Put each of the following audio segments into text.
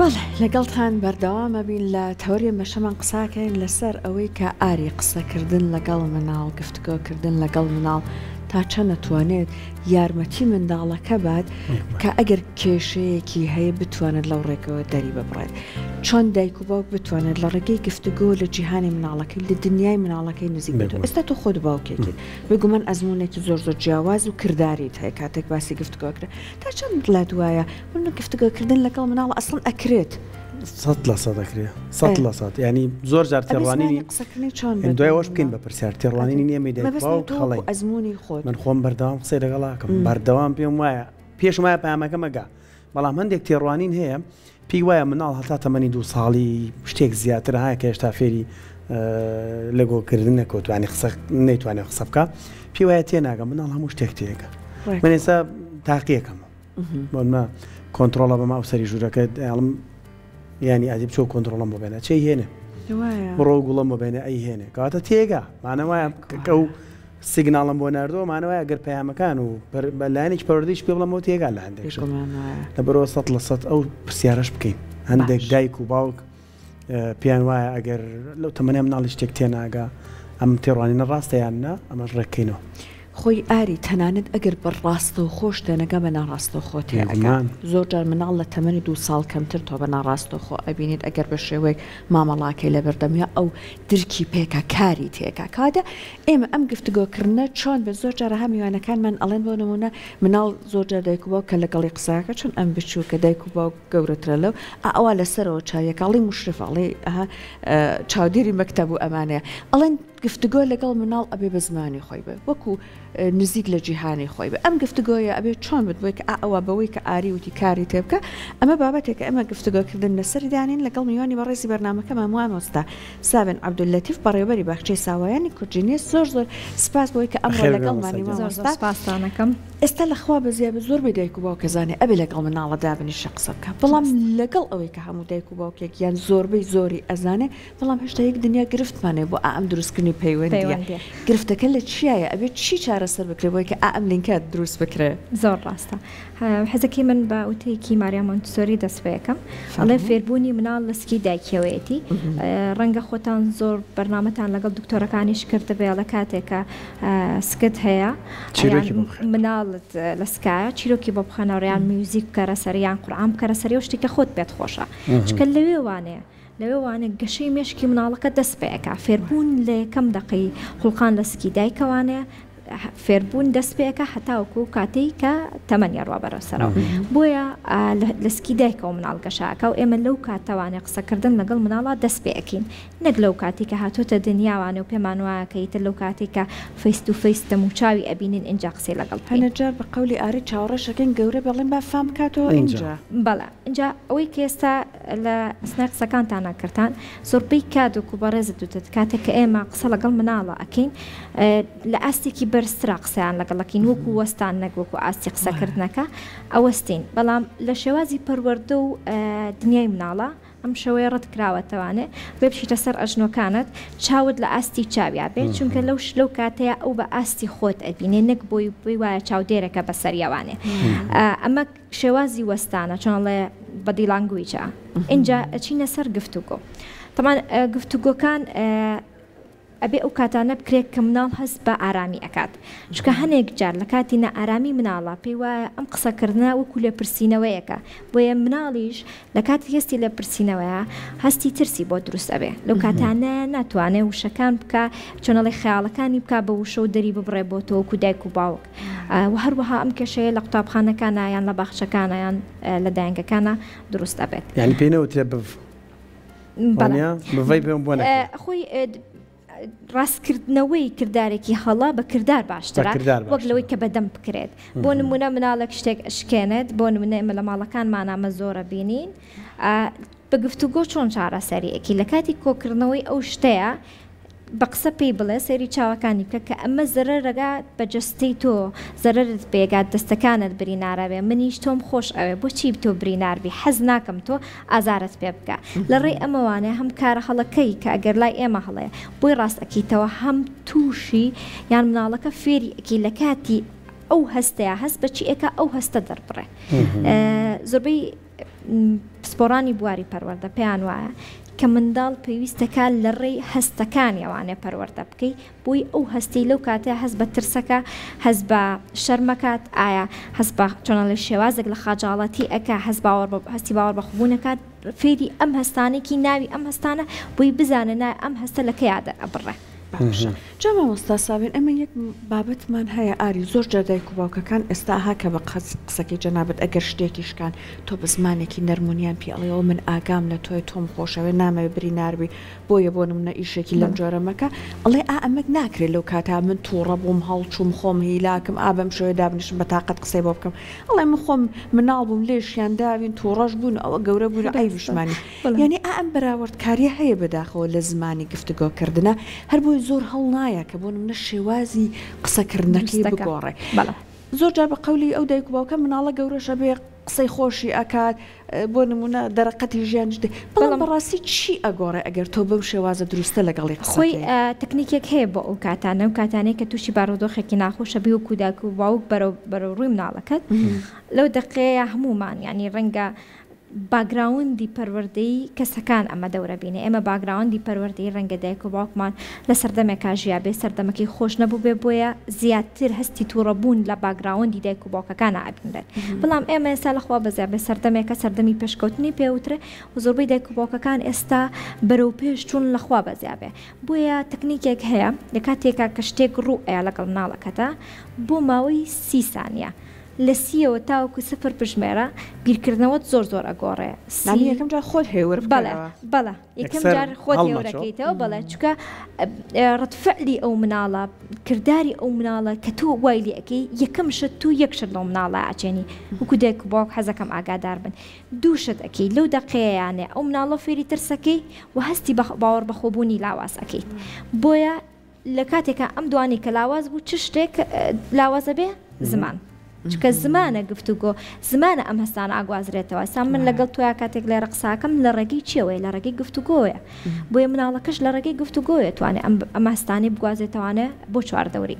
بەڵێ لەگەڵتان بەردەوام ئەبین لە تەوەری ئەم بەشەمان قساکەین لەسەر ئەوەی کە ئاری قسەکردن لەگەڵ مناڵ گفتگۆکردن لەگەڵ مناڵ تا چەند ئەتوانێت یارمەتی منداڵەکە بات کە ئەگەر کێشەیەکی هەیە بتوانێت لەو ڕێگەوە دەری ببڕێت چۆن دایک و باوک بتوانێت لە ڕێگەی گفتگۆ لە جیهانی مناڵەکەی لە دنیای مناڵەکەی نزیک بێتەوە ئێستا تۆ خۆت باوکێکیت بێگومان ئەزموونێکی زۆر زۆر جیاواز و کرداریت هەیە کاتێک باسی گفتگۆ کرا تا چەند لات وایە من گفتگۆکردن لەگەڵ مناڵ ئەسڵەن ئەکرێت؟ 100% ئەکرێ 100% ینی زۆر جار تێڕوانینی قسەکردنی چۆن بێت؟ دوای ئەوەش بکەین بە پرسیار تێڕوانینی ئێمەی دایک مەبەستم باوک تۆ وەکو هەڵەین ئەزموونی خۆت. من خۆم بەردەوام قسەی لەگەڵ ئەکەم بەردەوام پێم وایە پێشم وایە پەیامەکەم ئەگا بەڵام هەندێک تێڕوانین هەیە پێی وایە مناڵ هەتا تەمەنی دوو ساڵی شتێک زیاتر هەیە کە هێشتا فێری لەگۆکردن نەکەوتوانی قسە نەیتوانێت قسە بکە پێی وایە تێناگە مناڵ هەموو شتێک تێگە من ئێستا تاقیەکەم بۆنمە کۆنتترۆڵە بەما ئەو سەری ژوورەکە ئەڵم ینی ئادی بچۆ کۆنتترۆڵم بۆ بێنە چی هێنێ بڕۆ گوڵم بۆ بێنە ئەی هێنێ کەواتە تێگا مانەوە کە و سیگناڵم بۆ ناردووە مانە وایە گەر پەیامەکان و بە لایەنێکی پەروەردەیش پێ بڵێمەوە تێگا لە هەندێک شت لەبەرئەوە 100% ئەو پرسیارەش بکەین هەندێک دایک و باوک پێیان وایە ئەگەر لەو تەمەنە مناڵی شتێک تێناگا ئەم تێڕوانینە ڕاستە یان نا ئەمەش ڕێککەینەوە. خۆی ئاری تەنانەت ئەگەر بە ڕاستەوخۆش تێنەگا بە ناڕاستەوخۆ تێئەگا. زۆر جار مناڵ لە تەمەنی دوو ساڵ کەمتر تۆ بە ناڕاستەوخۆ ئەبینیت ئەگەر بە شێوەیەک مامەڵاکەی لەبەردەمیا ئەو درکی پێکا کاری تێکا کەواتە ئێمە ئەم گفتگۆکردنە چۆن بێت زۆر جار ها میوانەکانمان ئەڵێن بۆ نمونە مناڵ زۆر جار دایک و باوک کە لەگەڵی قسەکە چۆن ئەم بچووکە دایک و باوک گەورەترە لەو ئا ئەوا لەسەرەوە چاویەکە ئەڵێ مشرف ئەڵێ ئەها چاودێری مەکتەب و ئەمانەیە ئەڵێن گفتگۆ لەگەڵ مناڵ ئەبێ بە زمانی خۆی بێ وەکو نزیک لە جیهانی خۆی بێ ئەم گفتگۆیە ئەبێ چۆن بێت بۆی کە ئا ئەوە بەوەی کە ئاری وتی کاری تێ بکە ئەمە بابەتێکە ئێمە گفتگۆکردن لەسەری دانین لەگەڵ میوانی بەڕێزی بەرنامەکەمان مامۆستا ساڤن عەبدوللەتیف بەڕێوەبەری باخچەی ساوایانی کوردژینیە زۆر زۆر سپاس بۆی کە ئەمڕۆ لەگەڵمانی مامۆستا سپاستان ئەکەم. ئێستا لە خوا بەزیاد زۆر بەی دایک و باوک ئەزانێ ئەبێ لەگەڵ مناڵە دابنیشێ قسە بکا بەڵام لەگەڵ ئەوەی کە هەموو دایک و باوکێک یان زۆربەی زۆری ئەزانێ بەڵام هێشتا یەک دنیا گرفتمان هەیە بۆ ئا ئەم دروستکردنی پەیوەندیە گرفتەکە لە چیایە ئەبێ چی چارەسەر بکرێ بۆی کە ئا ئەم لینکە دروست بکرێ؟ زۆر ڕاستە حەزەکەی من بە وتەیەکی ماریا مۆنتسۆری دەست پێکەم ئەڵێ فێربوونی مناڵ لە سکی دایکیەوەیەتی ڕەنگە خۆتان زۆر بەرنامەتان لەگەڵ دکتۆرەکانیش کردبێ ئەڵێ کاتێکە سکت هەیە مناڵت لە سکایە چیرۆکی بۆ بخەنەوە یان میوزیک بکەرە سەر یان قورئان بکەرە سەری و شتێکە خۆت پێت خۆشە چکە لەوێ وانەیە لەوێ وانە گەشەی مێشکی مناڵەکە دەست پێ ئەکا فێربوون لە یەکەم دەقەی خوڵقان لە سکی دایکەوانەیە فێربوون دەست پێ ئەکا هەتاوەکو ئەو کاتەی کە تەمەنی ئەڕوا بەرەو سەرەوە بۆیە لە سکی دایکەوە مناڵ گەشە ئەکا و ئێمە لەو کاتەوانێ قسەکردن لەگەڵ مناڵا دەست پێ ئەکەین نەک لەو کاتەی کە هاتۆتە دنیاوانێ و پێمان وایە کە ئیتر لەو کاتەی کە face to face دەموچاوی ئەبینین ئینجا قسەی لەگەڵ بکەین. هەنێ جار بە قەولی ئاری چاوەڕێش ئەکەین گەورە بێ ئەڵێین با فام بکاتەوە ئینجا. بەڵێ ئینجا ئەوەی کە ئێستا لە ئەسنای قسەکانتانا کردتان زۆربەی کات وەکو بەڕێزت وتت کاتێک کە ئێمە قسە لەگەڵ مناڵە ئەکەین لە ئاستێکی بەرزترا قسەیان لەگەڵ ئەکەین وەکو وەستان نەک وەکو ئاستی قسەکردنەکە ئەوەستین بەڵام لە شێوازی پەروەردە و دنیای مناڵە ئەم شەوەیە ڕەت کراوەتەوانێ بێ بچیتە سەر ئەژنۆکانت چاوت لە ئاستی چاویا بێ چونکە لەو لەو کاتەیە ئەو بە ئاستی خۆت ئەبینێ نەک بۆی بۆی وایە چاودێرەکە بەسەریەوانێ ئەمە شێوازی وەستانە چۆن ئەڵێ بەدی لانگویجە ئینجا ئەچینە سەر گفتوگۆ تەمان گفتوگۆکان ئەبێ ئەو کاتانە بکرێت کە مناڵ هەست بە ئارامی ئەکات چونکە هەنێک جار لە کاتی نائارامی مناڵە پێی وایە ئەم قسەکردنە وەکو لێپرسینەوەیەکە بۆیە مناڵیش لە کاتی هەستی لێپرسینەوەیە هەستی ترسی بۆ دروست ئەبێ لەو کاتانە ناتوانێ وشەکان بکا چۆن ئەڵێ خەیاڵەکانی بکا بە وشە و دەری ببڕێ بۆ تۆ وەکو دایک و باوک وە هەروەها ئەم کێشەیە لە قوتابخانەکانا یان لە باخچەکانا یان لە دایەنگەکانا دروست ئەبێت. یانی پێی نەوترێ بڤ وانیە؟ بڤەی پێم بۆ نەکرێ. خۆی ڕاستکردنەوەی کردارێکی هەڵە بە کردار باشترە وەک لەوەی کە بەدەم بکرێت. بۆ نمونە مناڵێک شتێک ئەشکێنێت بۆ نمونە ئێمە لە ماڵەکانمانا ئەمە زۆر ئەبینین بە گفتوگۆ چۆن چارەسەری ئەکەی لە کاتی کۆکردنەوەی ئەو شتەیە بە قسە پێی بڵێ سەیری چاوەکانی بکە کە ئەمە زەرەرەگات بە جەستەی تۆ زەرەرت پێگات دەستەکانت برینارەبێ منیش تۆم خۆش ئەوێ بۆچی تۆ برینار بی حەز ناکەم تۆ ئازارت پێ بگا لە ڕێی ئەمەوانێ هەم کارە هەڵەکەی کە ئەگەر لای ئێمە هەڵەیە بۆی ڕاست ئەکەیتەوە هەم تووشی یان مناڵەکە فێری ئەکەی لە کاتی ئەو هەستەیە هەست بە چی ئەکا ئەو هەستە دەربڕێ زۆربەی. پسپۆڕانی بواری پەروەردە پێیان وایە کە منداڵ پێویستەکا لە ڕێی هەستەکانیەوانێ پەروەردە بکەی بۆی ئەو هەستەی لەو کاتەیا هەست بە ترسەکا هەست بە شەرمەکات ئایا هەست بە چۆن ئەڵێ شێوازێک لە خاجاڵەتی ئەکا هەست باوەڕ بە هەستی باوەڕ بەخۆبوون ئەکات فێری ئەم هەستانەی ناوی ئەم هەستانە بۆی بزانێ نا ئەم هەستە لە کەیا دەرئەبڕێ. باشە جا مامۆستا سابین ئێمە یەک بابەتمان هەیە ئاری زۆر جار دایک و باوکەکان ئێستا ئەها کە بە قسەکەی جەنابت ئەگەر شتێکی شکان تۆ بە زمانێکی نەرمونیان پێ ئەڵێیەوە من ئاگام لە تۆیە تۆم خۆشەوێ نامەوێ برینار بی بۆیە بۆ نمونە ئیشێکی لەم جۆرە مەکە ئەڵێ ئا ئەمە ناکرێ لەو کاتە من توڕە بووم هەڵچووم خۆم هیلاکم ئا بەم شێوەیە دابنیشم بە تاقەت قسەی بۆ بکەم ئەڵێ من خۆم مناڵ بووم لێشیان داوین توڕەش بوون ئەوە گەورە بووین و عەیبیشمان نیە یانی ئا ئەم بەراوردکاریە هەیە بەداخەوە لە زمانی گفتگۆ کردنا هەر بۆیە زۆر هەڵنایە کە بۆ نمونە شێوازی قسە کردنەکەی بگۆڕێ زۆر جار بە قەولی ئەو دایک و باوکە مناڵە گەورەش ئەبێ قسەی خۆشی ئەکات بۆ نمونە دەرەقەتی ژیانیش دێ بەڵام بەڕاستی چی ئەگۆڕێ ئەگەر تۆ بەم شێوازە دروستە لەگەڵی قسە خۆی تەکنیکێک هەیە بۆ ئەو کاتانە ئەو کاتانەی کە تووشی بارودۆخێکی ناخۆشە بی وەکو دایک و باوک بەرەو بەرەو ڕووی مناڵەکەت لەو دەقەیە هەموومان یانی ڕەنگە باگراوندی پەروەردەیی کەسەکان ئەمە دەورە بینێ، ئێمە باگراوندی پەروەردەیی ڕەنگە دایک و باوکمان لە سەردەمێکا ژیابێ سەردەمەکەی خۆش نەبووبێ بۆیە زیاتر هەستی توڕەبوون لە باگراوندی دایک و باوکەکانا ئەبینرێت بەڵام ئێمە ئێستا لە خوا بەزیابێ سەردەمێکە سەردەمی پێشکەوتنی پێ وترێ و زۆربەی دایک و باوکەکان ئێستا بەرەو پێش چوون لە خوا بەزیابێ بۆیە تەکنیکێک هەیە لە کاتێکا کە شتێک ڕوو ئەیا لەگەڵ مناڵەکەتا بۆ ماوەی سی سانیە لە سیەوە تاوەکو سفر بژمێرە بیرکردنەوەت زۆر زۆر ئەگۆڕێ سی یانی یەکەم جار خۆت هێور بەڵێ بکەرەوە. بەڵێ یەکەم یەکسەر جار خۆت هەڵمەچۆ. هێورەکەیتەوە بەڵێ چونکە ڕەد فعلی ئەو مناڵە کرداری ئەو مناڵە کە تۆ وای لێ ئەکەی یەکەم شت تۆ یەک شت لەو مناڵە ئەچێنی وەکو دایک و باوک حەزەکەم ئاگادار بن دوو شت ئەکەی لەو دەقەیەیانێ ئەو مناڵە فێری ترسەکەی و هەستی بە باوەڕ بەخۆبوونی لاواز ئەکەیت بۆیە لە کاتێکا ئەم دوانەی کە لاواز بوو چ شتێک لاواز ئەبێ؟ زمان. چونکە زمانە گفتوگۆ، زمانە ئەم هەستانە ئاگوازرێتەوە. ئێستا من لەگەڵ تۆیا کاتێک لێرە قسە ئەکەم لە ڕێگەی چیەوەیە؟ لە ڕێگەی گفتوگۆیە. بۆیە مناڵەکەش لە ڕێگەی گفتوگۆیە توانێ ئەم ئەم هەستانەی بگوازێتەوانێ بۆ چواردەوری.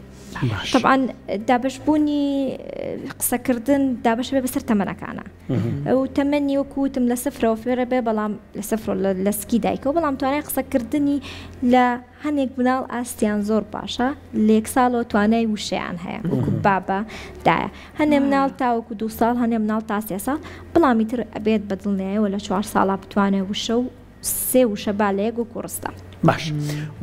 تەبعەن دابەشبوونی قسەکردن دابەش بێ بەسەر تەمەنەکانە. ئەو تەمەنی وەکو وتم لە سفرەوە فێرە بێ بەڵام لە سفرەوە لە سکی دایکەوە بەڵام توانای قسەکردنی لە هەنێک مناڵ ئاستیان زۆر باشە لە یەک ساڵەوە توانای وشەیان هەیە وەکو بابە دایە هەنێ مناڵ تاوەکو دوو ساڵ هەنێ مناڵ تا سێ ساڵ بەڵامی تر ئەبێت بە دڵنیایەوە لە چوار ساڵا بتوانێ وشە و سێ وشە با لە یەک وەکو ڕستە. باش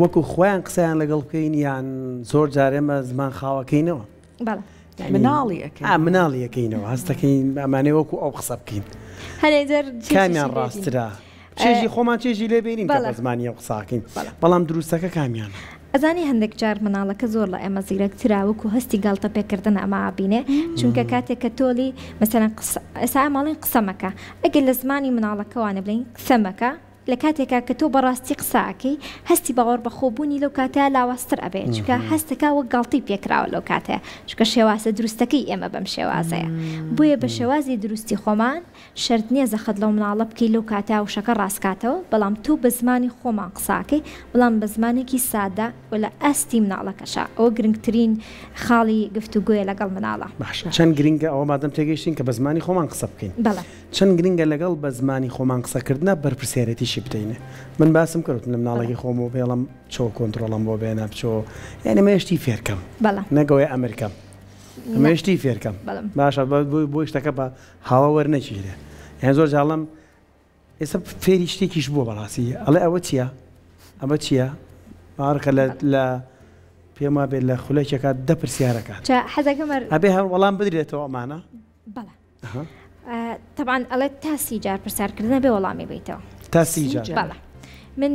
وەکو خۆیان قسەیان لەگەڵ بکەین یان زۆر جار ئێمە زمان خاوەکەینەوە؟ بەڵێ. مناڵی ئەکەین. ئا مناڵی ئەکەینەوە هەستەکەین ئەمانەوێ وەکو ئەو قسە بکەین. هەنێ جار چێژیشی کامیان لێ بینین. ڕاستترە؟ چێژی خۆمان چێژی لێ بینین کە بەڵێ. بە زمانی ئەو قسە ئەکەین بەڵێ. بەڵام دروستەکە کامیانە؟ ئەزانی هەندێک جار مناڵەکە زۆر لە ئێمە زیرەکترە وەکو هەستی گاڵتە پێکردن ئەمە ئەبینێ چونکە کاتێک کە تۆلی مەسەلەن قسە ئێستا ئێمە ئەڵێین قسە مەکە ئەگەر لە زمانی مناڵەکەوانە بڵێین قسە مەکە لە کاتێکا کە تۆ بەڕاستی قسە ئەکەی هەستی باوەڕبەخۆبوونی لەو کاتەیا لاوازتر ئەبێ چونکە هەستەکا وەک گاڵتەی پێکراوە لەو کاتەیا چونکە شێوازە دروستەکەی ئێمە بەم شێوازەیە بۆیە بە شێوازی دروستی خۆمان شەرت نیە زەخت لەو مناڵە بکەی لەو کاتەیا وشەکە ڕاست کاتەوە بەڵام تۆ بە زمانی خۆمان قسە ئەکەی بەڵام بە زمانێکی سادە و لە ئاستی مناڵەکەشا ئەوە گرنگترین خاڵی گفتوگۆیە لەگەڵ مناڵا. باشە چەند گرنگە ئەوە مادەم تێگەیشتین کە بە زمانی خۆمان قسە بکەین. بەڵێ. چەند گرنگە لەگەڵ بە زمانی خۆمان قسەکردنا بەرپرسیارێتیشی بدەینێ من باسم کرد وتم لە مناڵێکی خۆمەوە بێڵم بچۆ کۆنترۆڵم بۆ بێنە بچۆ یانی ئەمەوێ شتی فێرکەم نەک ئەوەی ئەمرکەم ئەمەوێ شتی فێرکەم باشە بۆ شتەکە بە هەڵە وەرنەگیرێ یان زۆر جاڵم ئێستا فێری شتێکیش بووە بەڕاستی ئەڵێ ئەوە چییە ئەمە چییە باڕکە لە پێم وابێت لە خولەکێکا دە پرسیارەکات ئەبێ هەر وەڵام بدرێتەوە ئەمانە بەڵێ تەبعەن ئەڵێت تا سی جار پرسیار کردنە بێ وەڵامی بیتەوە تا سی جار بەڵێ من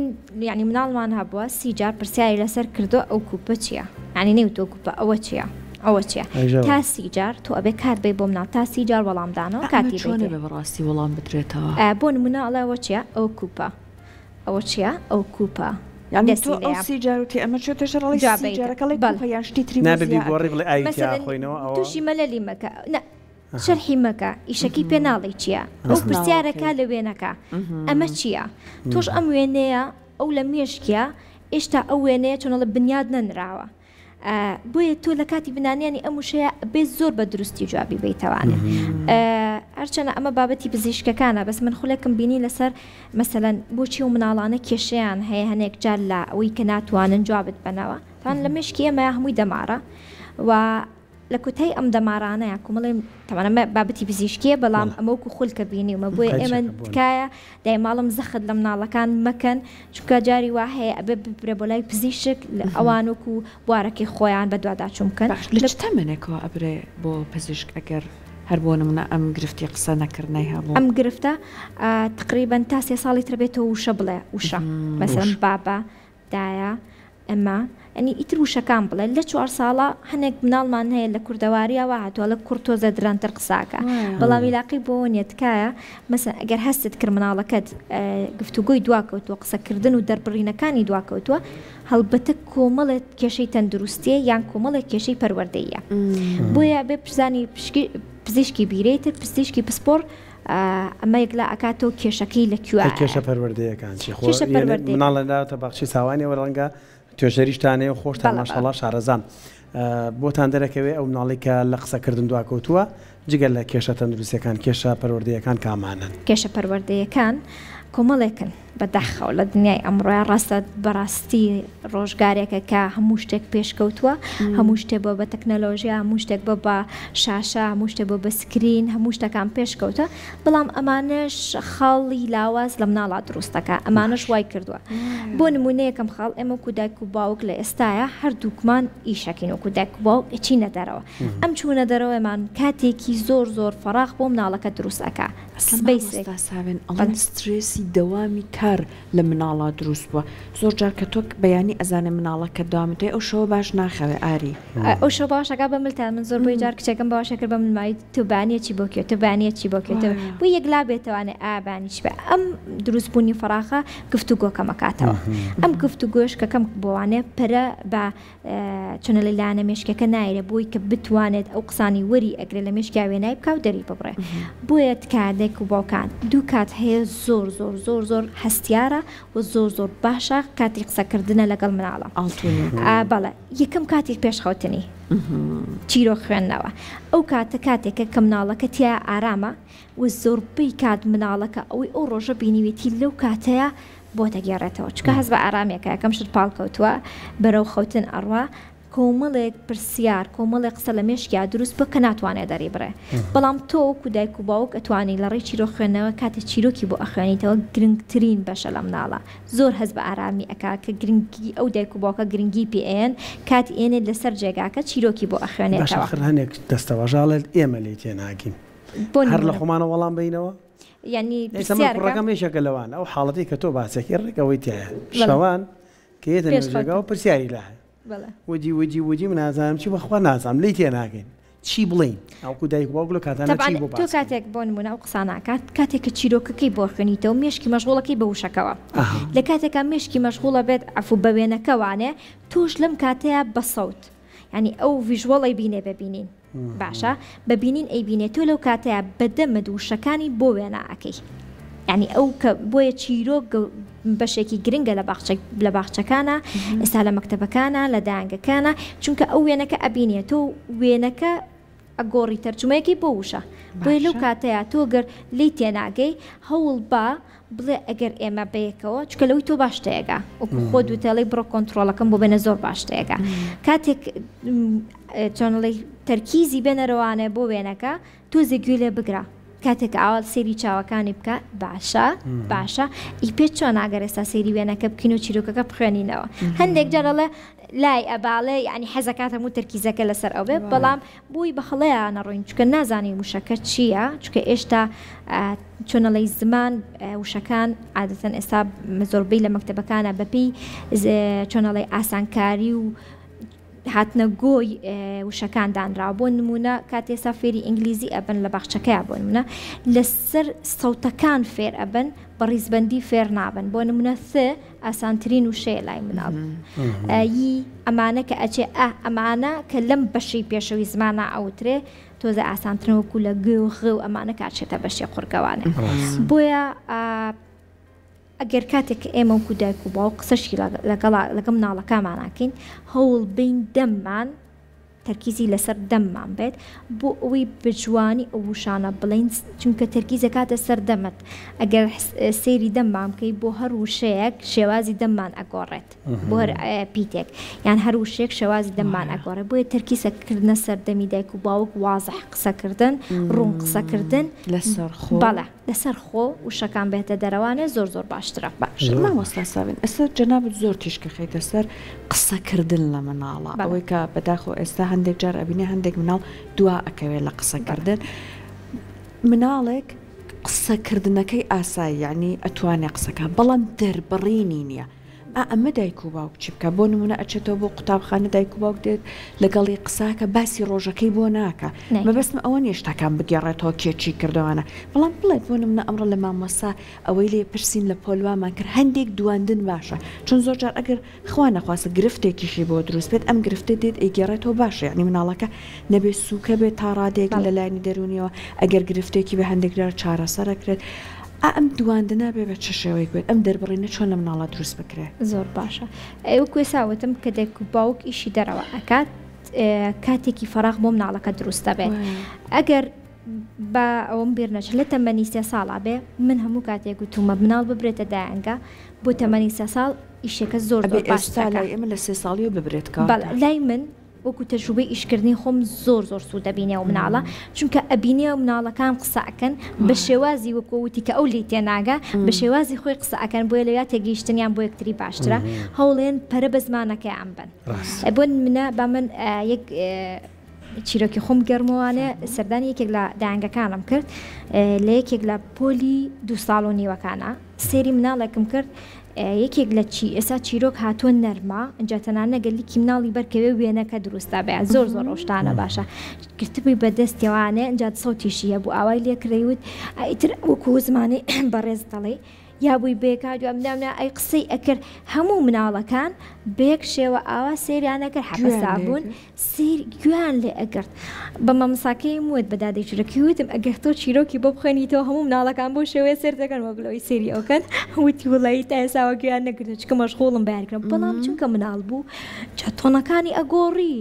یعنی مناڵمان هەبووە سی جار پرسیاری لەسەر کردو ئەو کوپە چییە یعنی نەیوتووە کوپە ئەوە چییە ئەوە چییە تا سی جار تۆ ئەبێ کات بی بۆ مناڵ تا سی جار وەڵامدانەوە کاتی چۆنە بێ بەڕاستی وەڵام بدرێتەوە بۆ نمونە ئەڵێ ئەوە چییە ئەو کوپە ئەوە چییە ئەو کوپە یعنی تۆ ئەو سی جار وتی ئەمە چۆتە ژێر ئەڵێی سی جارەکە ئەڵێی کوپە یان شتی تری بۆ نابێ زیاد بیگۆڕی بڵێ ئاوی تیا مەسەلەن ئەخۆینەوە ئەوە تووشی مەلەلی مەکە نا شەرحی مەکە ئیشەکەی پێ ناڵێی چییە ئەو بەس پرسیارەکە ناوەکەی لە وێنەکە ئەمە چییە تۆش ئەم وێنەیە ئەو لە مێشکیا ئێشتا ئەو وێنەیە چۆن ئەڵێ بنیاد نەنراوە. بۆیە تۆ لە کاتی بنانیانی ئەم وشەیە ئەبێ زۆر بە دروستی جوابی بەیتەوانێ هەرچەنە ئەمە بابەتی پزیشکەکانە بەس من خولێکم بینی لەسەر مەسەلەن بۆچی و مناڵانە کێشەیان هەیە هەنێک جار لە ئەوەی کە ناتوانن جوابت بەنەوە تان لە مشکی ئێمە هەمووی دەمارە و لە کۆتای ئەم دەمارانەیە کومەڵێ تەوانە ئەمە بابەتی پزیشکیە بەڵام ئەمە وەکو خولکە بینیومە بۆیە ئێمە تکایە دایماڵم زەخت لە مناڵەکان مەکەن چونکە جاری وا هەیە ئەبێ ببرێ بۆ لای پزیشک لە ئەوان وەکو بوارەکەی خۆیان بەدواداچوون بکەن. باش لە چ تەمەنێکەوە ئەبرێ بۆ پزیشک ئەگەر هەر بۆ نمونە ئەم گرفتی قسە نەکردنەی هەبوو؟ ئەم گرفتە تقریبەن تا سێ ساڵی تر بێتەوە وشە بڵێ وشە مەسەلەن بابە دایە ئەمە یانی ئیتر وشەکان بڵێ لە چوار ساڵە هەنێک مناڵمان هەیە لە کوردەواریا وا هاتووە ئەڵێ کوڕ تۆزێ درەنگتر قسە ئەکا بەڵام ئیلاقەی بۆوە نیە تکایە مەسەن ئەگەر هەستت کرد مناڵەکەت گفتوگۆی دواکەوتووە قسەکردن و دەربڕینەکانی دواکەوتووە هەڵبەتە کۆمەڵێک کێشەی تەندروستیە یان کۆمەڵێک کێشەی پەروەردەییە بۆیە بێ بزانی پزیشکی بیرەیتر پزیشکی پسپۆڕ ئەمە یەکلا ئەکاتەوە کێشەکەی لە کوێ کێشە پەروەردەیەکان چی خۆ مناڵ لە ناوتە باخچەی ساوانەوە ڕەنگە توێژەریشتان هەیە و خۆشتان ماشاءاللە شارەزان بۆتان دەرەکەوێ ئەو مناڵی کە لە قسەکردن دواکەوتووە جگە لە کێشە تەندروستیەکان کێشە پەروەردەیەکان کامانەن؟ کێشە پەروەردەیەکان کۆمەڵێکن بەداخەوە لە دنیای ئەمڕۆیا ڕاستە بەڕاستی ڕۆژگارێکە کە هەموو شتێک پێشکەوتووە هەموو شتێ بۆ بە تەکنەلۆژیا هەموو شتێک بۆ بە شاشە هەموو شتێ بۆ بە سکرین هەموو شتەکان پێشکەوتە بەڵام ئەمانەش خاڵی لاواز لە مناڵا دروست دەکا ئەمانەش وای کردووە بۆ نمونە یەکەم خاڵ ئێمە وەکو دایک و باوک لە ئێستایا هەردووکمان ئیشەکەین وەکو دایک و باوک ئەچینە دەرەوە ئەم چوونە دەرەوەمان کاتێکی زۆر زۆر فەراغ بۆ مناڵەکە دروست ئەکا ئەسڵەن مامۆستا ساوێن ئەڵێن سترێسی دەوامی کار لە مناڵا دروست بووە زۆر جار کە تۆ بەیانی ئەزانێ مناڵەکەت دەوامت هەیە ئەو شەوە باش ناخەوێ ئاری. ئەو شەو باوەش ئەکا بە ملتا من زۆر بۆی جار کچەکەم باوەش ئەکرد بە ملما تۆ بەیانیە چی بۆ کوێ تۆ بەیانیە چی بۆ کوێ تۆ بۆ یەکلا بێتەوانێ ئا بەیانی چی بە ئەم دروست بوونی فەراخە گفتوگۆ کەمەکاتەوە ئەم گفتوگۆش کە کەم بۆوانێ پەرە بە چۆنە لە لایەنە مێشکەکە نایرێ بۆی کە بتوانێت ئەو قسانی وەری ئەگرێ لە مێشکیا وێنای بکا و دەری ببڕێ بۆیە تکایە دایک و باوکان دوو کات هەیە زۆر زۆر زۆر زۆر هەستیارە و زۆر زۆر باشە کاتی قسەکردنە لەگەڵ مناڵە ئاڵتونیەکە بەڵێ یەکەم کاتی پێش خەوتنی چیرۆک خوێندنەوە ئەو کاتە کاتێکە کە مناڵەکە تیا ئارامە و زۆربەی کات مناڵەکە ئەوەی ئەو ڕۆژە بینیوێتی لەو کاتەیە بۆ دەگێڕێتەوە چونکە هەست بە ئارامیەکە یەکەم شت پاڵکەوتووە بەرەو خەوتن ئەڕوا کۆمەڵێک پرسیار کۆمەڵێک قسە لە مێشکیا دروست بووە کە ناتوانێت دەری بڕێ بەڵام تۆ وەکو دایک و باوک ئەتوانی لە ڕێی چیرۆک خوێندنەوە کاتێ چیرۆکی بۆ ئەخوێنیتەوە گرنگترین بەشە لە مناڵە زۆر هەست بە ئارامی ئەکا کە گرنگی ئەو دایک و باوکە گرنگی پێ ئەیەن کات ئێنێت لەسەر جێگاکە چیرۆکی بۆ باشە ئەخوێنێتەوە. ئاخر هەنێک دەستەواژە ئەڵێت ئێمە لێی تێناگین بۆ هەر لە نمونە. خۆمانەوە وەڵام بەینەوە؟ یانی ئێستا من پرسیارەکە. کوڕەکەم یەکێکە لەوانە ئەو حاڵەتەی کە تۆ باسەکەی ڕێک ئەوەی تیایە بەڵێ. شەوان کە یەتە پێش نێو خەوتن. جێگاوە پرسیاری لا هەیە بەڵێ. ودی ودی ودی من نازانم چی بەخوا نازانم لێی تێناگەین چی بڵێین ئەوکو دایک و باوک لەو کاتانە تەبعەن چی بۆ تۆ باس کەین. کاتێک بۆ نموونە ئەو قسانە ئەکات کاتێک کە چیرۆکەکەی بۆ خوێنیتەوە مێشکی مەشغوڵەکەی بە وشەکەوە ئەها. لە کاتێکا مێشکی مەشغوڵە بێت عەفو بە وێنەکەوانێ تۆش لەم کاتەیا بە سەوت یانی ئەو visual ئەیبینێ بە بینین باشە بە بینین ئەیبینێ تۆ لەو کاتەیا بە دەمت وشەکانی بۆ وێنا ئەکەی یانی ئەو کە بۆیە چیرۆک بەشێکی گرنگە لە باخچە لە باخچەکانە ئێستا لە مەکتەبەکانە لە دایانگەکانە چونکە ئەو وێنەکە ئەبینێ تۆ وێنەکە ئەگۆڕی تەرجومەیەکی بۆ وشە بۆیە لەو باشە. کاتەیا تۆ گەر لێی تێناگەی هەوڵ بە بڵێ ئەگەر ئێمە بەیەکەوە چونکە لەوەی تۆ باش تێگا وەکو خۆت وتێڵی بڕۆ کۆنتترۆڵەکەم بۆ بێنە زۆر باش تێگا کاتێک چۆنڵی تەرکیزی بێنەرەوانێ بۆ وێنەکە تۆزێ گوێ لێ بگرە کاتێک ئاوا سەیری چاوەکانی بکە باشە باشە ئی پێت چۆن ئەگەر ئێستا سەیری وێنەکە بکەین و چیرۆکەکە بخوێنینەوە هەندێک جار ئەڵێ لای ئەباڵێ یعنی حەزەکات هەموو تەرکیزەکە لەسەر ئەو بێ بەڵام بۆی بە هەڵەیا نەڕۆین چونکە نازانین وشەکە چییە چونکە ئێشتا چۆنەڵی زمان وشەکان عادەتەن ئێستا زۆربەی لە مەکتەبەکانە بەپێی چۆنەڵی ئاسانکاری و هاتنە گۆی وشەکان دانراوە بۆ نمونە کاتێ ئێستا فێری ئینگلیزی ئەبن لە باخچەکەیا بۆ نمونە لەسەر سەوتەکان فێر ئەبن بە ڕیزبەندی فێر نابن بۆ نمونە ث ئاسانترین وشەیە لای مناڵ ی ئەمانە کە ئەچێ ئە ئەمانە کە لەم بەشەی پێشەوەی زمانە ئەوترێ تۆزە ئاسانترن وەکو لە گ و غ و ئەمانە کاچێتە بەشی قورگەوانێ بۆیە. ئەگەر کاتێک کە ئێمە وەکو دایک و باوک قسەشی لەگەڵ لەگەڵ مناڵەکانمان ئەکەین هەوڵ بەین دەممان تەرکیزی لەسەر دەممان بێت بۆ ئەوەی بە جوانی ئەو وشانە بڵێین چونکە تەرکیز ئەکاتە سەر دەمت ئەگەر سەیری دەممان بکەی بۆ هەر وشەیەک شێوازی دەممان ئەگۆڕێت بۆ هەر پیتێک یان هەر وشەیەک شێوازی دەممان ئەگۆڕێت بۆیە تەرکیزە کردنە سەر دەمی دایک و باوک وازح قسەکردن ڕوون قسەکردن لەسەر خۆ بەڵێ لەسەر خۆ وشەکان بێتە دەرەوانێ زۆر زۆر باشترە. باشە مامۆستا ساڤین ئێستا جەنابت زۆر تیشک ئەخەیتە سەر قسە کردن لە مناڵا ئەوەی کە بەداخەوە ئێستا هەندێک جار ئەبینێ هەندێک مناڵ دوا ئەکەوێ لە قسە کردن مناڵێک قسە کردنەکەی ئاسایی یعنی ئەتوانێ قسەکە بەڵام دەربڕینی نییە ئا ئەمە دایک و باوک چی بکا بۆ نمونە ئەچێتەوە بۆ قوتابخانە دایک و باوک دێت لەگەڵی قساکە باسی ڕۆژەکەی بۆ ناکا مەبەستم ئەوە نیە شتەکان بگێڕێتەوە کێ چی کردوانە بەڵام بڵێت بۆ نمونە ئەمڕۆ لە مامۆستا ئەوەی لێ پرسین لە پۆل وامان کرد هەندێک دواندن باشە چون زۆر جار ئەگەر خوا نەخواستە گرفتێکیشی بۆ دروست بێت ئەم گرفتە دێت ئەیگێڕێتەوە باشە یانی مناڵەکە نەبێ سوکە بێت تا ڕادەیەک لە لایەنی دەروونیەوە ئەگەر گرفتێکی بێ هەندێک جار چارەسەر ئەکرێت ئا ئەم دواندنە بێ بە چ شێوەیەک بێت ئەم دەربڕینە چۆن لە مناڵا دروست بکرێ؟ زۆر باشە وەکو ئێستا وتم کە دایک و باوک ئیشی دەرەوە ئەکات کاتێکی فەراغ بۆ مناڵەکە دروست دەبێت ئەگەر با ئەوەم بیر نەچێت لە تەمەنی سێ ساڵا بێ من هەموو کاتێک گوتومە مناڵ ببرێتە دایەنگە بۆ تەمەنی سێ ساڵ ئیشەکە زۆر زۆر ئەبێ ئێستا باشترەکە لای ئێمە لە سێ ساڵیەوە ببرێت بەڵێ کەواتە. لای من وەکو تەجروبەی ئیشکردنی خۆم زۆر زۆر سوود ئەبینێ ئەو مناڵە چونکە ئەبینێ مناڵەکان قسە ئەکەن بە شێوازی وەکو وتی کە ئەو لێی تێناگا بە شێوازی خۆی قسە ئەکەن بۆیە لەویا تێگەیشتنیان بۆ یەکتری باشترە هەوڵێن پەرە بە زمانەکەیان بەن بۆ نمونە با من یەک چیرۆکی خۆم بگێڕمەوانێ سەردانی یەکێک لە دایەنگەکانم کرد لە یەکێک لە پۆلی دوو ساڵ و نیوەکانە سێری مناڵێکم کرد یەکێک لە چی ئێستا چیرۆک هاتووە نەرمە ئینجا تەنانە گەر لیکی مناڵی بەرکەوێ وێنەکە دروستە بێ زۆر زۆر ئەو شتانە باشە گرتبووی بە دەستیەوانێ ئینجا سەوتیشی هەبوو ئاوای لێ کردی وت ئیتر وەکوو زمانی بەڕێز دەڵێی یا بووی بێکا دوام نامنا ئەی قسەی ئەکرد هەموو مناڵەکان بەیەک شێوە ئاوا سەیریان ئەکرد حەپەسا بوون سەیر گوێیان لێ ئەگرت بە مامۆستاکەیم وت بە دادەی چیرۆکی وتم ئەگەر تۆ چیرۆکی بۆ بخوێنیتەوە هەموو مناڵەکان بەو شێوەیە سەیر دەکەن وەک لەوەی سەیری ئەو کەن وتی وڵی تا ئێستا گوێیان نەگرتووە چونکە مەشغوڵم بە یاریکردن بەڵام چونکە مناڵ بوو جا تۆنەکانی ئەگۆڕی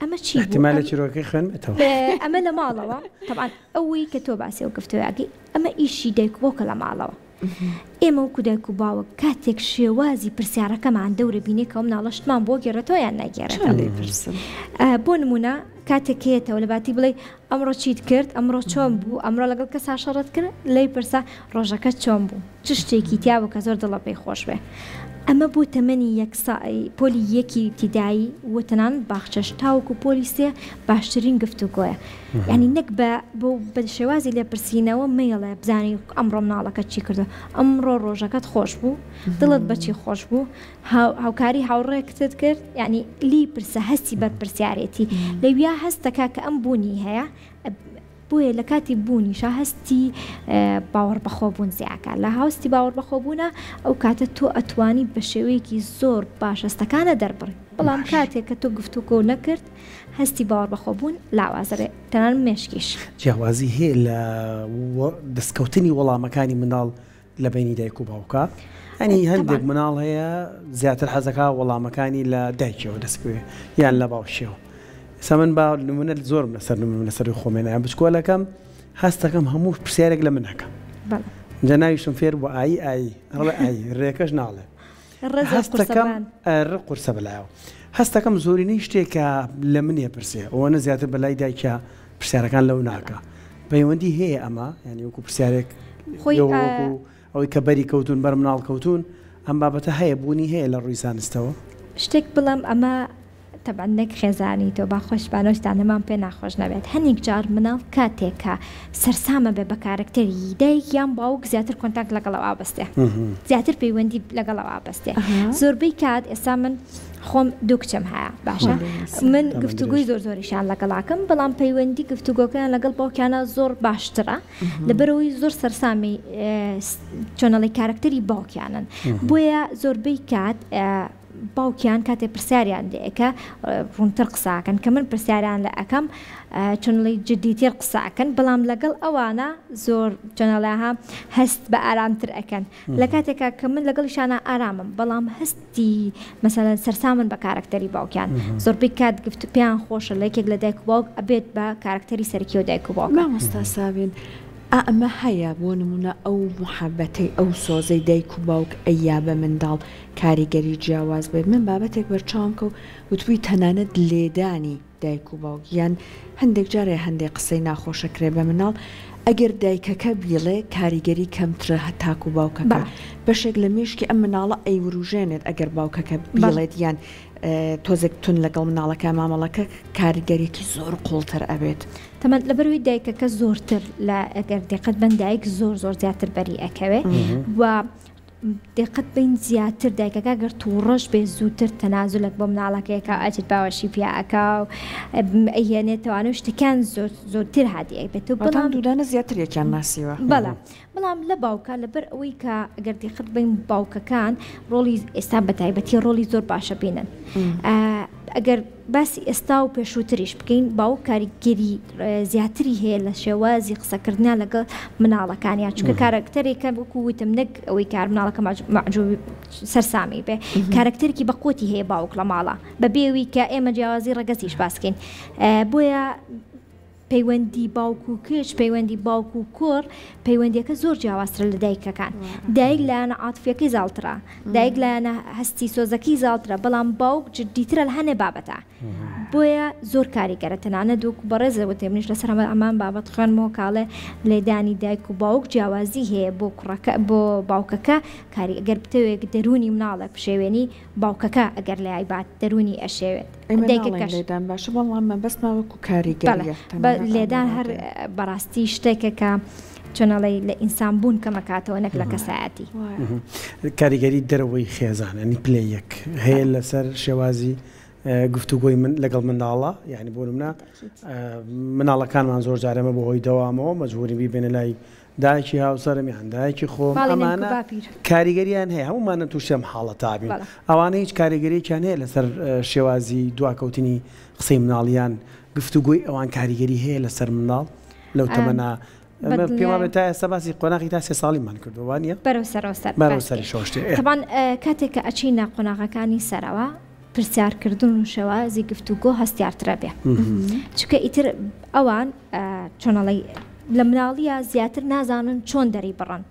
ئەمە چی بوو احتمال لە چیرۆکەکەی خوێنبێتەوە. ئەمە لە ماڵەوە تەبعەن ئەوەی کە تۆ باسی ئەو گفتوگۆیە ئەکەی ئەمە ئیشی دایک و باوکە لە ماڵەوە ئێمە وەکو دایک و باوک کاتێک شێوازی پرسیارەکەمان دەورە بینێ کە ئەو مناڵە شتمان بۆ گێڕێتەوە یان چۆن نایگێڕێتەوە لێی پرسم؟ بۆ نمونە کاتێک کە یەتەوە لە باتی بڵێ ئەمڕۆ چیت کرد ئەمڕۆ چۆن بوو ئەمڕۆ لەگەڵ کەسا شەڕت کرد لێی پرسە ڕۆژەکەت چۆن بوو چ شتێکی تیا بوو کە زۆر دڵە پێی خۆش بێ ئەمە بۆ تەمەنی یەک سا پۆلی یەکی ئیبتیدایی و تەنانەت باخچەش تاوەکو پۆلی سێ باشترین گفتوگۆیە یانی نەک بە بۆ بە شێوازی لێپرسینەوە مەیڵێ بزانی ئەمڕۆ مناڵەکەت چی کردووە ئەمڕۆ ڕۆژەکەت خۆش بوو دڵت بە چی خۆش بوو هاوکاری هاوڕێکتت کرد یانی لێی پرسە هەستی بەرپرسیارێتی لەویا هەست دەکا کە ئەم بوونی هەیە بۆیە لە کاتی بوونیشا هەستی باوەڕبەخۆبوون زیاکا لە هەستی باوەڕبەخۆبوونە ئەو کاتە تۆ ئەتوانی بە شێوەیەکی زۆر باش هەستەکانە دەربڕی بەڵام کاتێک کە تۆ گفتوگۆ نەکرد هەستی باوەڕبەخۆبوون لاواز دەبێت تەنانەت مێشکیش. جیاوازی هەیە لە دەستکەوتنی وەڵامەکانی منداڵ لە بەینی دایک و باوکا یانی هەندێک مناڵ هەیە زیاتر حەزەکا وەڵامەکانی لە دایکیەوە دەست بکەوێ یان لە باوکیەوە ئێستا من با نمونە زۆرم لەسەر نمونە لەسەر خۆمێنایان بچکۆلەکەم هەستەکەم هەموو پرسیارێک لە من ئەکەم جا ناویشم فێر بوو ئایی ئایی ئەڵێ ئایی ڕێکەش ناڵێ هەستەکەم ڕ قورسە بەلایەوە هەستەکەم زۆرینەی شتێکە لە منێ پرسێ ئەوەنە زیاتر بەلای دایکە پرسیارەکان لەو ناکا پەیوەندی هەیە ئەمە یانی وەکو پرسیارێک خۆی وەکو ئەوەی کە بەری کەوتون بەر مناڵ کەوتون ئەم بابەتە هەیە بوونی هەیە لە ڕووی زانستەوە؟ شتێک بڵێم ئەمە تەبعەن نەک خێزانی تۆ با خۆشبانە شتانەمان پێ ناخۆش نەبێت هەنیک جار مناڵ کاتێک کە سەرسامە بێ بە کارەکتەری دایک یان باوک زیاتر contact لەگەڵ ئەو ئابەستێ زیاتر پەیوەندی لەگەڵ ئەو ئابەستێ زۆربەی کات ئێستا من خۆم دوو کچم هەیە باشە من گفتوگۆی زۆر زۆریشان لەگەڵاکەم بەڵام پەیوەندی گفتوگۆکەیان لەگەڵ باوکیانە زۆر باشترە لەبەرەوەی زۆر سەرسامی چۆنەڵی کارکتەری باوکیانن بۆیە زۆربەی کات. باوکیان کاتێ پرسیاریان لێ ئەکا ڕوونتر قسە ئەکەن کە من پرسیاریان لە ئەکەم چۆنڵی جدیتر قسە ئەکەن بەڵام لەگەڵ ئەوانە زۆر چۆنەڵێ هەست بە ئارامتر ئەکەن لە کاتێکا کە من لەگەڵیشانا ئارامم بەڵام هەستی مەسەلەن سەرسامن بە کارەکتەری باوکیان زۆربەی کات گفت پێیان خۆشە لە یەکێک لە دایک و باوک ئەبێت بە کارەکتەری سەرەکی و دایک و باوکە. مامۆستا ساوین ئا ئەمە هەیە بۆ نمونە ئەو موحەبەتەی ئەو سۆزەی دایک و باوک ئەیا بە منداڵ کاریگەری جیاواز بێت من بابەتێک بەرچاوم کەوت وتبوی تەنانەت لێدانی دایک و باوک یان هەندێک جار هەیە هەندێک قسەی ناخۆش ئەکرێ بە مناڵ ئەگەر دایکەکە بیڵێ کاریگەری کەمترە هەتاکو باوکەکە بەڵێ. بەشێک لە مێشکی ئەم مناڵە ئەیوروژێنێت ئەگەر باوکەکە بەڵێ. بیڵێت یان تۆزێک توند لەگەڵ مناڵەکە مامەڵەکە کاریگەریەکی زۆر قوڵتر ئەبێت. تەمەن لەبەرئەوەی دایکەکە زۆرتر لە ئەگەر دیقەت بەن دایک زۆر زۆر زیاتر بەری ئەکەوێ و دقەت بەین زیاتر دایکەکە گەر توڕەش بێ زووتر تەنازولێک بۆ مناڵەکەی ئەکا و ئەچێت باوەشی پیا ئەکا و ئەیهێنێتەوانە و شتەکان زۆر زۆرتر هادی ئەبێت و بەڵام بەڵام دوودانە زیاتر یەکیان ناسیوە. بەڵێ بەڵام لە باوکە لەبەر ئەوەی کە گەر دیقەت بەین باوکەکان ڕۆڵی ئێستا بە تایبەتی ڕۆڵی زۆر باشە بینن ئەگەر باسی ئێستا و پێشووتریش بکەین باوک کاریگەری زیاتری هەیە لە شێوازی قسەکردنیان لەگەڵ مناڵەکانیان چونکە کارەکتەرێکە وەکو وتم نەک ئەوەی کار مناڵەکە مەعجوبی سەرسامی بێ کارەکتەرێکی بەقوتی هەیە باوک لە ماڵە بەبێ ئەوی کە ئێمە جیاوازی ڕەگەزیش باسکەین بۆیە پەیوەندی باوک و کچ، پەیوەندی باوک و کوڕ، پەیوەندیەکە زۆر جیاوازترە لە دایکەکان. دایک لایەنە عاتفیەکەی زاڵترە، دایک لایەنە هەستی سۆزەکەی زاڵترە، بەڵام باوک جدیترە لە هەنێ بابەتە. بۆیە زۆر کاریگەرە تەنانەت وەکو بەڕێزت وتی منیش لەسەر هەمان بابەت خوێندمەوە کاڵێ لێدانی دایک و باوک جیاوازی هەیە بۆ کوڕەکە بۆ باوکەکە کاری ئەگەر بتەوێت دەروونی مناڵێک بشێوێنی باوکەکە ئەگەر لای بات دەروونی ئەشێوێت. ئێمە ناڵێین دایکەکەش. لێدان باشە بەڵام مەبەستمان وەکو بەڵێ کاریگەریە بە تەنانەت لێدان ئەمە هەر ڕادەیە. بەڕاستی شتێکە کە چۆن ئەڵێی لە ئینسان بوون کەمەکاتەوە نەک لە کەسایەتی. وایە. کاریگەری دەرەوەی خێزان یانی پلە یەک هەیە بەڵێ. لەسەر شێوازی گفتوگۆی من لەگەڵ منداڵە یانی بۆ نمونە تەئکید. مناڵەکانمان زۆر جار ئێمە بەهۆی دەوامەوە مەجبورین بیبەینە لای دایکی هاوسەرم یان دایکی خۆم ماڵی نەنک و ئەمانە باپیر. کاریگەریان هەیە هەموومانە تووشی ئەم حاڵەتە بین بەڵێ. ئەوانە هیچ کاریگەریەکیان هەیە لەسەر شێوازی دواکەوتنی قسەی مناڵ یان گفتوگۆی ئەوان کاریگەری هەیە لەسەر منداڵ لەو تەمەنە ئەمە پێم وابێت بەدڵنیایە. تا ئێستا باسی قۆناغی تا سێ ساڵیمان کردووە وا نییە؟ بەرەو سەرەوە سەر بەرەو باس سەری کەین. شەوە شتێ ئێ. تەبعەن کاتێک کە ئەچینە قۆناغەکانی سەرەوە پرسیارکردن و شێوازی گفتوگۆ هەستیارترە بێ چونکە ئیتر ئەوان چۆن ئەڵێی لە مناڵییا زیاتر نازانن چۆن دەری بڕن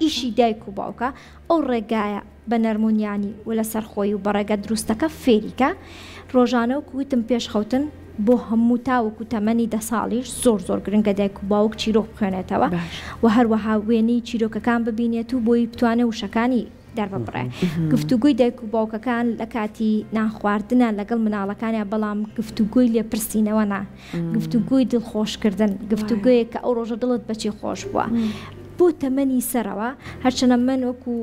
ئیشی دایک و باوکە ئەو ڕێگایە بە نەرمونیانی و لەسەر خۆی و بە ڕێگە دروستەکە فێریکە ڕۆژانە وەکو وتم پێش خەوتن بۆ هەموو تاوەکو تەمەنی دە ساڵیش زۆر زۆر گرنگە دایک و باوک چیرۆک بخوێنێتەوە و هەروەها وێنەی چیرۆکەکان ببینێت و بۆی بتوانێت وشەکانی دەرببڕێ گفتوگۆی دایک و باوکەکان لە کاتی نان خواردنە لەگەڵ مناڵەکانیان بەڵام گفتوگۆی لێپرسینەوە نا گفتوگۆی دڵخۆشکردن گفتوگۆیەک کە ئەو ڕۆژە دڵت بەچی خۆش بووە بۆ تەمەنی سەرەوە هەرچەنە من وەکو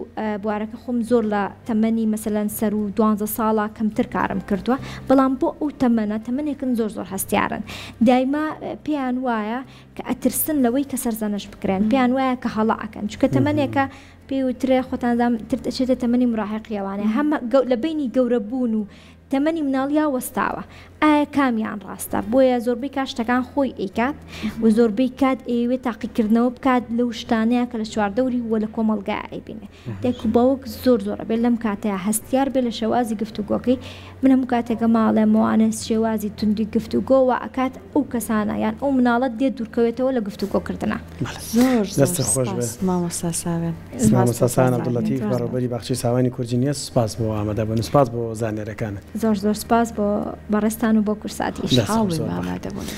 بوارەکە خۆم زۆر لە تەمەنی مەسەلەن سەر و دوانزە ساڵە کەمتر کارم کردووە بەڵام بۆ ئەو تەمەنە تەمەنێکن زۆر زۆر هەستیارن دایما پێیان وایە کە ئەترسن لەوەی کە سەرزەنشت بکرێن پێیان وایە کە هەڵە ئەکەن چونکە تەمەنێکە پێی وترێ خۆتان زام تر دەچێتە تەمەنی مراهقیەوانێ هەم لە بەینی گەورە بوون و تەمەنی مناڵیا وەستاوە ئایا کامیان ڕاستە بۆیە زۆربەی کات شتەکان خۆی ئەیکات و زۆربەی کات ئەیەوێت تاقیکردنەوە بکات لەو شتانەیە کە لە چواردەوری و لە کۆمەڵگا ئەیبینێ دایک و باوک زۆر زۆر ئەبێت لەم کاتەیە هەستیار بێ لە شێوازی گفتوگۆکەی من هەموو کاتێکە ماڵێ مۆانێ شێوازی توندی گفتوگۆ وا ئەکات ئەو کەسانە یان ئەو مناڵە دێت دوورکەوێتەوە لە گفتوگۆکردنا. زۆر زۆر دەستت خۆش بێ. سپاس مامۆستا ساوێن. سپاس مامۆستا بۆ ساوێن عەبدوللەتیف زانیاریەکانت. بەڕێوبەری باخچەی ساوانی کوردی نییە سپاس بۆ ئامادەبوون و سپاس بۆ زانیاریەکانت. زۆر زۆر سپاس بۆ بەڕێزتان و بۆ کورساتیش. دەست خۆش خۆشحاڵ بووین زۆر بە بەخێر. ئامادەبوونت.